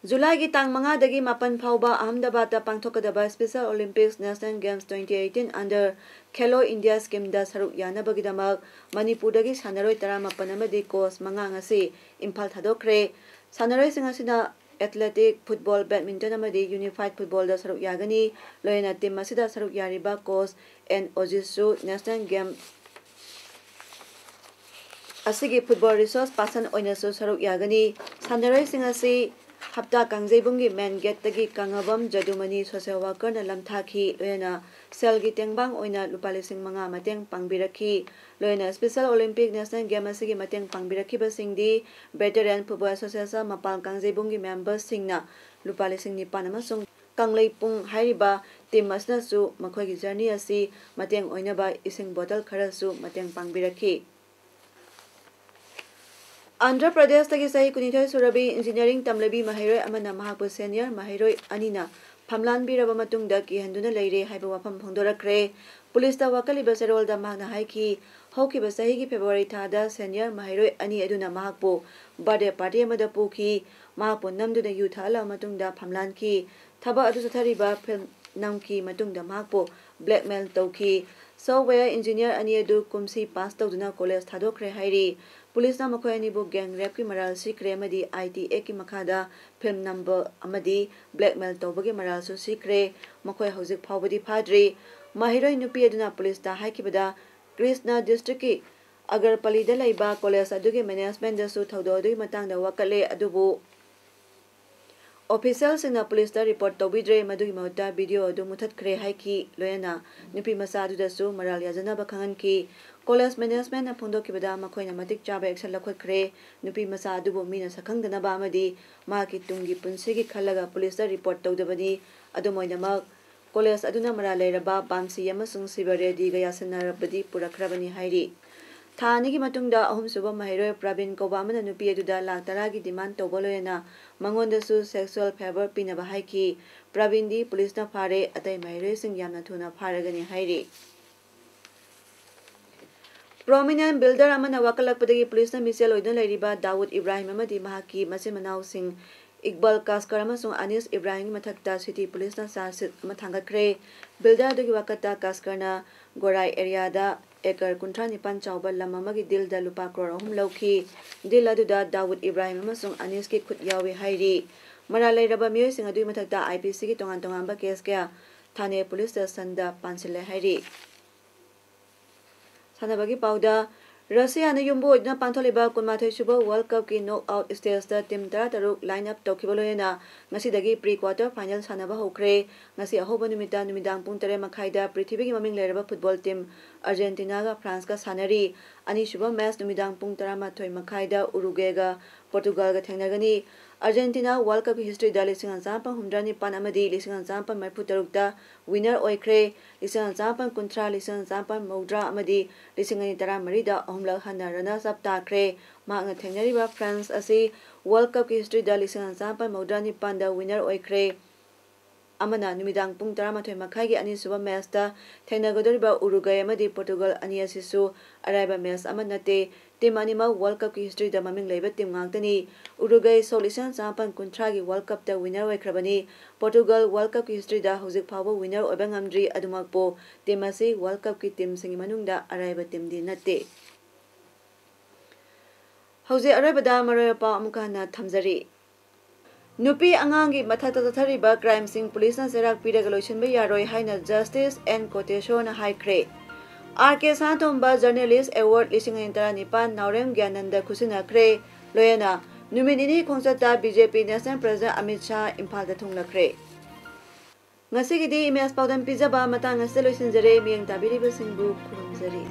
ꯖꯨꯂꯥꯏꯒꯤ ꯇꯥꯡ ꯃꯉꯥꯗꯒꯤ ꯃꯥꯄꯟ ꯐꯥꯎꯕ ꯑꯍꯃꯗꯥꯕꯥꯗꯇ ꯄꯥꯡꯊꯣꯛꯀꯗꯕ Special Olympics National Games twenty eighteen under Khelo India schemeꯗ ꯁꯔꯨꯛ ꯌꯥꯅꯕꯒꯤꯗꯃꯛ ꯃꯅꯤꯄꯨꯔꯗꯒꯤ ꯁꯥꯟꯅꯔꯣꯏ ꯇꯔꯥꯃꯥꯄꯟ ꯑꯃꯗꯤ coach ꯃꯉꯥ ꯉꯁꯤ ꯏꯝꯐꯥꯜ ꯊꯥꯗꯣꯛꯈ꯭ꯔꯦ꯫ ꯁꯥꯟꯅꯔꯣꯏꯁꯤꯡ ꯑꯁꯤꯅ athletic, football, badminton ꯑꯃꯗꯤ unified footballꯗ ꯁꯔꯨꯛ ꯌꯥꯒꯅꯤ꯫ ꯂꯣꯏꯅꯅ team ꯑꯁꯤꯗ ꯁꯔꯨꯛ ꯌꯥꯔꯤꯕ coach N ꯑꯣꯖꯤꯠꯁꯨ National Game ꯑꯁꯤꯒꯤ football resource person ꯑꯣꯏꯅꯁꯨ ꯁꯔꯨꯛ ꯌꯥꯒꯅꯤ꯫ ꯁꯥꯟꯅꯔꯣꯏꯁꯤꯡ ꯑꯁꯤ ꯍꯞꯇꯥ ꯀꯥꯡꯖꯩꯕꯨꯡꯒꯤ main gateꯇꯒꯤ ꯀꯪꯉꯕꯝ ꯖꯗꯨꯃꯅꯤ social workerꯅ ꯂꯝꯊꯥꯈꯤ꯫ ꯂꯣꯏꯅꯅ ꯁꯦꯜꯒꯤ ꯇꯦꯡꯕꯥꯡ ꯑꯣꯏꯅ ꯂꯨꯄꯥ ꯂꯤꯁꯤꯡ ꯃꯉꯥ ꯃꯇꯦꯡ ꯄꯥꯡꯕꯤꯔꯛꯈꯤ꯫ ꯂꯣꯏꯅꯅ Special Olympic National Game ꯑꯁꯤꯒꯤ ꯃꯇꯦꯡ ꯄꯥꯡꯕꯤꯔꯛꯈꯤꯕꯁꯤꯡꯗꯤ Veteran Football Association ꯃꯄꯥꯜ ꯀꯥꯡꯖꯩꯕꯨꯡꯒꯤ memberꯁꯤꯡꯅ ꯂꯨꯄꯥ ꯂꯤꯁꯤꯡ ꯅꯤꯄꯥꯟ ꯑꯃꯁꯨꯡ ꯀꯪꯂꯩꯄꯨꯡ ꯍꯥꯏꯔꯤꯕ team ꯑꯁꯤꯅꯁꯨ ꯃꯈꯣꯏꯒꯤ journey ꯑꯁꯤ ꯃꯇꯦꯡ ꯑꯣꯏꯅꯕ ꯏꯁꯤꯡ bottle ꯈꯔꯁꯨ ꯃꯇꯦꯡ ꯄꯥꯡꯕꯤꯔꯛꯈꯤ꯫ ꯑꯟꯙ꯭ꯔ ꯄ꯭ꯔꯗꯦꯁꯇꯒꯤ ꯆꯍꯤ ꯀꯨꯟꯅꯤꯊꯣꯏ ꯁꯨꯔꯕꯤ engineering ꯇꯝꯂꯕꯤ ꯃꯍꯩꯔꯣꯏ ꯑꯃꯅ ꯃꯍꯥꯛꯄꯨ senior ꯃꯍꯩꯔꯣꯏ ꯑꯅꯤꯅ ꯐꯝꯂꯥꯟꯕꯤꯔꯕ ꯃꯇꯨꯡꯗ ꯀꯤꯍꯟꯗꯨꯅ ꯂꯩꯔꯦ ꯍꯥꯏꯕ ꯋꯥꯐꯝ ꯐꯣꯡꯗꯣꯔꯛꯈ꯭ꯔꯦ꯫ ꯄꯨꯂꯤꯁꯇ ꯋꯥꯀꯠꯂꯤꯕ ꯆꯦꯔꯣꯜꯗ ꯃꯍꯥꯛꯅ ꯍꯥꯏꯈꯤ, ꯍꯧꯈꯤꯕ ꯆꯍꯤꯒꯤ February ꯊꯥꯗ senior ꯃꯍꯩꯔꯣꯏ ꯑꯅꯤ ꯑꯗꯨꯅ ꯃꯍꯥꯛꯄꯨ birthday party ꯑꯃꯗ ꯄꯨꯈꯤ꯫ ꯃꯍꯥꯛꯄꯨ ꯅꯝꯗꯨꯅ ꯌꯨ ꯊꯛꯍꯜꯂꯕ ꯃꯇꯨꯡꯗ ꯐꯝꯂꯥꯟꯈꯤ꯫ ꯊꯕꯛ ꯑꯗꯨ ꯆꯠꯊꯔꯤꯕ film ꯅꯝꯈꯤ ꯃꯇꯨꯡꯗ ꯃꯍꯥꯛꯄꯨ blackmail ꯇꯧꯈꯤ꯫ Software engineer ꯑꯅꯤ ꯑꯗꯨ ꯀꯨꯝꯁꯤ pass ꯇꯧꯗꯨꯅ college ꯊꯥꯗꯣꯛꯈ꯭ꯔꯦ ꯍꯥꯏꯔꯤ꯫ ꯄꯨꯂꯤꯁꯅ ꯃꯈꯣꯏ ꯑꯅꯤꯕꯨ gang rapeꯀꯤ ꯃꯔꯥꯜ ꯁꯤꯈ꯭ꯔꯦ ꯑꯃꯗꯤ I T Actꯀꯤ ꯃꯈꯥꯗ film ꯅꯝꯕ ꯑꯃꯗꯤ blackmail ꯇꯧꯕꯒꯤ ꯃꯔꯥꯜꯁꯨ ꯁꯤꯈ꯭ꯔꯦ꯫ ꯃꯈꯣꯏ ꯍꯧꯖꯤꯛ ꯐꯥꯎꯕꯗꯤ ꯐꯥꯗ꯭ꯔꯤ꯫ ꯃꯍꯩꯔꯣꯏ ꯅꯨꯄꯤ ꯑꯗꯨꯅ ꯄꯨꯂꯤꯁꯇ ꯍꯥꯏꯈꯤꯕꯗ, ꯀ꯭ꯔꯤꯁꯅ districtꯀꯤ ꯑꯒꯔꯄꯂꯤꯗ ꯂꯩꯕ college ꯑꯗꯨꯒꯤ managementꯗꯁꯨ ꯊꯧꯗꯣꯛ ꯑꯗꯨꯒꯤ ꯃꯇꯥꯡꯗ ꯋꯥꯀꯠꯂꯦ, ꯑꯗꯨꯕꯨ ꯑꯣꯐꯤꯁꯤꯌꯦꯜꯁꯤꯡꯅ ꯄꯨꯂꯤꯁꯇ ꯔꯤꯄꯣꯔꯠ ꯇꯧꯕꯤꯗ꯭ꯔꯦ, ꯃꯗꯨꯒꯤ ꯃꯍꯨꯠꯇ ꯚꯤꯗꯤꯑꯣ ꯑꯗꯨ ꯃꯨꯊꯠꯈ꯭ꯔꯦ ꯍꯥꯏꯈꯤ꯫ ꯂꯣꯏꯅꯅ ꯅꯨꯄꯤ ꯃꯆꯥ ꯑꯗꯨꯗꯁꯨ ꯃꯔꯥꯜ ꯌꯥꯖꯅꯕ ꯈꯪꯍꯟꯈꯤ꯫ ꯀꯣꯂꯦꯖ ꯃꯦꯅꯦꯖꯃꯦꯟꯠꯅ ꯐꯣꯡꯗꯣꯛꯈꯤꯕꯗ, ꯃꯈꯣꯏꯅ ꯃꯇꯤꯛ ꯆꯥꯕ ꯑꯦꯛꯁꯟ ꯂꯧꯈꯠꯈ꯭ꯔꯦ꯫ ꯅꯨꯄꯤ ꯃꯆꯥ ꯑꯗꯨꯕꯨ ꯃꯤꯅ ꯁꯛꯈꯪꯗꯅꯕ ꯑꯃꯗꯤ ꯃꯍꯥꯛꯀꯤ ꯇꯨꯡꯒꯤ ꯄꯨꯟꯁꯤꯒꯤ ꯈꯜꯂꯒ ꯄꯨꯂꯤꯁꯇ ꯔꯤꯄꯣꯔꯠ ꯇꯧꯗꯕꯅꯤ꯫ ꯑꯗꯨꯝ ꯑꯣꯏꯅꯃꯛ, ꯀꯣꯂꯦꯖ ꯑꯗꯨꯅ ꯃꯔꯥꯜ ꯂꯩꯔꯕ ꯕꯥꯝꯁꯤ ꯑꯃꯁꯨꯡ ꯁꯤꯕ ꯔꯦꯗꯤꯒ ꯌꯥꯁꯤꯟꯅꯔꯕꯗꯤ ꯄꯨꯔꯛꯈ꯭ꯔꯕꯅꯤ ꯍꯥꯏꯔꯤ꯫ ꯊꯥ ꯑꯅꯤꯒꯤ ꯃꯇꯨꯡꯗ ꯑꯍꯨꯝꯁꯨꯕ ꯃꯍꯩꯔꯣꯏ ꯄ꯭ꯔꯕꯤꯟ ꯀꯧꯕ ꯑꯃꯅ ꯅꯨꯄꯤ ꯑꯗꯨꯗ ꯂꯥꯈ ꯇꯔꯥꯒꯤ ꯗꯤꯃꯥꯟ ꯇꯧꯕ ꯂꯣꯏꯅꯅ ꯃꯉꯣꯟꯗꯁꯨ ꯁꯦꯛꯁꯨꯑꯦꯜ ꯐꯦꯚꯔ ꯄꯤꯅꯕ ꯍꯥꯏꯈꯤ꯫ ꯄ꯭ꯔꯕꯤꯟꯗꯤ ꯄꯨꯂꯤꯁꯅ ꯐꯥꯔꯦ, ꯑꯇꯩ ꯃꯍꯩꯔꯣꯏꯁꯤꯡ ꯌꯥꯝꯅ ꯊꯨꯅ ꯐꯥꯔꯒꯅꯤ ꯍꯥꯏꯔꯤ꯫ ꯄ꯭ꯔꯣꯃꯤꯅꯦꯟꯠ ꯕꯤꯜꯗꯔ ꯑꯃꯅ ꯋꯥꯀꯠꯂꯛꯄꯗꯒꯤ ꯄꯨꯂꯤꯁꯅ ꯃꯤꯆꯦꯜ ꯑꯣꯏꯗꯨꯅ ꯂꯩꯔꯤꯕ ꯗꯥꯋꯨꯗ ꯏꯕ꯭ꯔꯥꯍꯤꯝ ꯑꯃꯗꯤ ꯃꯍꯥꯛꯀꯤ ꯃꯆꯤꯟ ꯃꯅꯥꯎꯁꯤꯡ ꯏꯛꯕꯥꯜ ꯀꯥꯁꯀꯔ ꯑꯃꯁꯨꯡ ꯑꯅꯤꯁ ꯏꯕ꯭ꯔꯥꯍꯤꯝꯒꯤ ꯃꯊꯛꯇ ꯁꯤꯇꯤ ꯄꯨꯂꯤꯁꯅ ꯆꯥꯔꯖꯁꯤꯠ ꯑꯃ ꯊꯥꯡꯒꯠꯈ꯭ꯔꯦ꯫ ꯕꯤꯜꯗꯔ ꯑꯗꯨꯒꯤ ꯋꯥꯀꯠꯇ ꯀꯥꯁꯀꯔꯅ ꯒꯣꯔꯥꯏ ꯑꯦꯔꯤꯌꯥꯗ ꯑꯦꯀꯔ ꯀꯨꯟꯊ꯭ꯔꯥ ꯅꯤꯄꯥꯟ ꯆꯥꯎꯕ ꯂꯝ ꯑꯃꯒꯤ ꯗꯤꯜꯗ ꯂꯨꯄꯥ ꯀ꯭ꯔꯣꯔ ꯑꯍꯨꯝ ꯂꯧꯈꯤ꯫ ꯗꯤꯜ ꯑꯗꯨꯗ ꯗꯥꯋꯨꯗ ꯏꯕ꯭ꯔꯥꯍꯤꯝ ꯑꯃꯁꯨꯡ ꯑꯅꯤꯁꯀꯤ ꯈꯨꯠ ꯌꯥꯎꯏ ꯍꯥꯏꯔꯤ꯫ ꯃꯔꯥꯜ ꯂꯩꯔꯕ ꯃꯤꯑꯣꯏꯁꯤꯡ ꯑꯗꯨꯒꯤ ꯃꯊꯛꯇ ꯑꯥꯏ ꯄꯤ ꯁꯤꯒꯤ ꯇꯣꯉꯥꯟ ꯇꯣꯉꯥꯟꯕ ꯀꯦꯁ ꯀꯌꯥ ꯊꯥꯅꯦ ꯄꯨꯂꯤꯁ ꯁ꯭ꯇꯦꯁꯟꯗ ꯄꯥꯟꯁꯤꯜꯂꯦ ꯍꯥꯏꯔꯤ꯫ ꯁꯥꯟꯅꯕꯒꯤ ꯄꯥꯎꯗ, ꯔꯁꯤꯌꯥꯅ ꯌꯨꯝꯕꯨ ꯑꯣꯏꯗꯨꯅ ꯄꯥꯡꯊꯣꯛꯂꯤꯕ ꯀꯨꯟꯃꯥꯊꯣꯏ ꯁꯨꯕ ꯋꯥꯔꯜꯗ ꯀꯞꯀꯤ ꯅꯣꯛ ꯑꯥꯎꯠ ꯁ꯭ꯇꯦꯖꯇ ꯇꯤꯝ ꯇꯔꯥꯇꯔꯨꯛ ꯂꯥꯏꯟ ꯑꯞ ꯇꯧꯈꯤꯕ ꯂꯣꯏꯅꯅ ꯉꯁꯤꯗꯒꯤ ꯄ꯭ꯔꯤ ꯀ꯭ꯋꯥꯔꯇꯔ ꯐꯥꯏꯅꯦꯜ ꯁꯥꯟꯅꯕ ꯍꯧꯈ꯭ꯔꯦ꯫ ꯉꯁꯤ ꯑꯍꯧꯕ ꯅꯨꯃꯤꯠꯇ ꯅꯨꯃꯤꯗꯥꯡ ꯄꯨꯡ ꯇꯔꯦꯠ ꯃꯈꯥꯏꯗ ꯄ꯭ꯔꯤꯊꯤꯕꯤꯒꯤ ꯃꯃꯤꯡ ꯂꯩꯔꯕ ꯐꯨꯠꯕꯣꯜ ꯇꯤꯝ ꯑꯥꯔꯖꯦꯟꯇꯤꯅꯥꯒ ꯐ꯭ꯔꯥꯟꯁꯀ ꯁꯥꯟꯅꯔꯤ꯫ ꯑꯅꯤꯁꯨꯕ ꯃꯦꯆ ꯅꯨꯃꯤꯗꯥꯡ ꯄꯨꯡ ꯇꯔꯥꯃꯥꯊꯣꯏ ꯃꯈꯥꯏꯗ ꯎꯔꯨꯒ꯭ꯋꯦꯒ ꯄꯣꯔꯇꯨꯒꯜꯒ ꯊꯦꯡꯅꯒꯅꯤ꯫ ꯑꯥꯔꯖꯦꯟꯇꯤꯅꯥ ꯋꯥꯔꯜꯗ ꯀꯞꯀꯤ ꯍꯤꯁꯇ꯭ꯔꯤꯗ ꯂꯤꯁꯤꯡ ꯑꯃ ꯆꯥꯃꯥꯄꯟ ꯍꯨꯝꯗ꯭ꯔꯥ ꯅꯤꯄꯥꯟ ꯑꯃꯗꯤ ꯂꯤꯁꯤꯡ ꯑꯃ ꯆꯥꯃꯥꯄꯟ ꯃꯔꯤꯐꯨ ꯇꯔꯨꯛꯇ ꯋꯤꯅꯔ ꯑꯣꯏꯈ꯭ꯔꯦ꯫ ꯂꯤꯁꯤꯡ ꯑꯃ ꯆꯥꯃꯥꯄꯟ ꯀꯨꯟꯊ꯭ꯔꯥ, ꯂꯤꯁꯤꯡ ꯑꯃ ꯆꯥꯃꯥꯄꯟ ꯃꯧꯗ꯭ꯔꯥ ꯑꯃꯗꯤ ꯂꯤꯁꯤꯡ ꯑꯅꯤ ꯇꯔꯥꯃꯔꯤꯗ ꯑꯍꯨꯝꯂꯛ ꯍꯟꯅ ꯔꯟꯅꯔꯁ ꯑꯞ ꯇꯥꯈ꯭ꯔꯦ꯫ ꯃꯍꯥꯛꯅ ꯊꯦꯡꯅꯔꯤꯕ ꯐ꯭ꯔꯥꯟꯁ ꯑꯁꯤ ꯋꯥꯔꯜꯗ ꯀꯞꯀꯤ ꯍꯤꯁꯇ꯭ꯔꯤꯗ ꯂꯤꯁꯤꯡ ꯑꯃ ꯆꯥꯃꯥꯄꯟ ꯃꯧꯗ꯭ꯔꯥ ꯅꯤꯄꯥꯟꯗ ꯋꯤꯅꯔ ꯑꯣꯏꯈ꯭ꯔꯦ꯫ ꯑꯃꯅ ꯅꯨꯃꯤꯗꯥꯡ ꯄꯨꯡ ꯇꯔꯥꯃꯥꯊꯣꯏ ꯃꯈꯥꯏꯒꯤ ꯑꯅꯤꯁꯨꯕ ꯃꯦꯆꯇ ꯊꯦꯡꯅꯒꯗꯧꯔꯤꯕ ꯎꯔꯨꯒ꯭ꯋꯦ ꯑꯃꯗꯤ ꯄꯣꯔꯇꯨꯒꯜ ꯑꯅꯤ ꯑꯁꯤꯁꯨ ꯑꯔꯥꯏꯕ ꯃꯦꯆ ꯑꯃ ꯅꯠꯇꯦ꯫ ꯇꯤꯝ ꯑꯅꯤꯃꯛ ꯋꯥꯔꯜꯗ ꯀꯞꯀꯤ ꯍꯤꯁꯇ꯭ꯔꯤꯗ ꯃꯃꯤꯡ ꯂꯩꯕ ꯇꯤꯝ ꯉꯥꯛꯇꯅꯤ꯫ ꯎꯔꯨꯒ꯭ꯋꯦ ꯁꯣꯛ ꯂꯤꯁꯤꯡ ꯑꯃ ꯆꯥꯃꯥꯄꯟ ꯀꯨꯟꯊ꯭ꯔꯥꯒꯤ ꯋꯥꯔꯜꯗ ꯀꯞꯇ ꯋꯤꯅꯔ ꯑꯣꯏꯈ꯭ꯔꯕꯅꯤ꯫ ꯄꯣꯔꯇꯨꯒꯜ ꯋꯥꯔꯜꯗ ꯀꯞꯀꯤ ꯍꯤꯁꯇ꯭ꯔꯤꯗ ꯍꯧꯖꯤꯛ ꯐꯥꯎꯕ ꯋꯤꯅꯔ ꯑꯣꯏꯕ ꯉꯝꯗ꯭ꯔꯤ꯫ ꯑꯗꯨꯃꯛꯄꯨ, ꯇꯤꯝ ꯑꯁꯤ ꯋꯥꯔꯜꯗ ꯀꯞꯀꯤ ꯇꯤꯝꯁꯤꯡꯒꯤ ꯃꯅꯨꯡꯗ ꯑꯔꯥꯏꯕ ꯇꯤꯝꯗꯤ ꯅꯠꯇꯦ꯫ ꯍꯧꯖꯤꯛ ꯑꯔꯣꯏꯕꯗ ꯃꯔꯨꯑꯣꯏꯕ ꯄꯥꯎ ꯑꯃꯨꯛꯀ ꯍꯟꯅ ꯊꯝꯖꯔꯤ꯫ ꯅꯨꯄꯤ ꯑꯉꯥꯡꯒꯤ ꯃꯊꯛꯇ ꯆꯠꯊꯔꯤꯕ ꯀ꯭ꯔꯥꯏꯝꯁꯤꯡ ꯄꯨꯂꯤꯁꯅ ꯆꯩꯔꯥꯛ ꯄꯤꯔꯒ ꯂꯣꯏꯁꯤꯟꯕ ꯌꯥꯔꯣꯏ ꯍꯥꯏꯅ ꯖꯁꯇꯤꯁ ꯑꯦꯟ ꯀꯣꯇꯦꯁꯣꯔꯅ ꯍꯥꯏꯈ꯭ꯔꯦ꯫ ꯑꯥꯔ ꯀꯦ ꯁꯅꯥꯇꯣꯝꯕ ꯖꯔꯅꯦꯂꯤꯁ ꯑꯦꯋꯥꯔꯗ ꯂꯤꯁꯤꯡ ꯑꯅꯤ ꯇꯔꯥꯅꯤꯄꯥꯟ ꯅꯥꯎꯔꯦꯝ ꯒ꯭ꯌꯥꯅꯟꯗ ꯈꯨꯠꯁꯤꯟꯅꯈ꯭ꯔꯦ꯫ ꯂꯣꯏꯅꯅ ꯅꯨꯃꯤꯠ ꯅꯤꯅꯤ ꯈꯣꯡꯆꯠꯇ ꯕꯤ ꯖꯦ ꯄꯤ ꯅꯦꯁꯅꯦꯜ ꯄ꯭ꯔꯦꯁꯤꯗꯦꯟꯠ ꯑꯃꯤꯠ ꯁꯥꯍ ꯏꯝꯐꯥꯜꯗ ꯊꯨꯡꯂꯈ꯭ꯔꯦ꯫ ꯉꯁꯤꯒꯤꯗꯤ ꯏꯃꯦꯖ ꯄꯥꯎꯗꯝ ꯄꯤꯖꯕ ꯃꯇꯥꯡ ꯑꯁꯤꯗ ꯂꯣꯏꯁꯤꯟꯖꯔꯦ꯫ ꯃꯤꯠꯌꯦꯡ ꯇꯥꯕꯤꯔꯤꯕꯁꯤꯡꯕꯨ ꯈꯨꯔꯨꯝꯖꯔꯤ꯫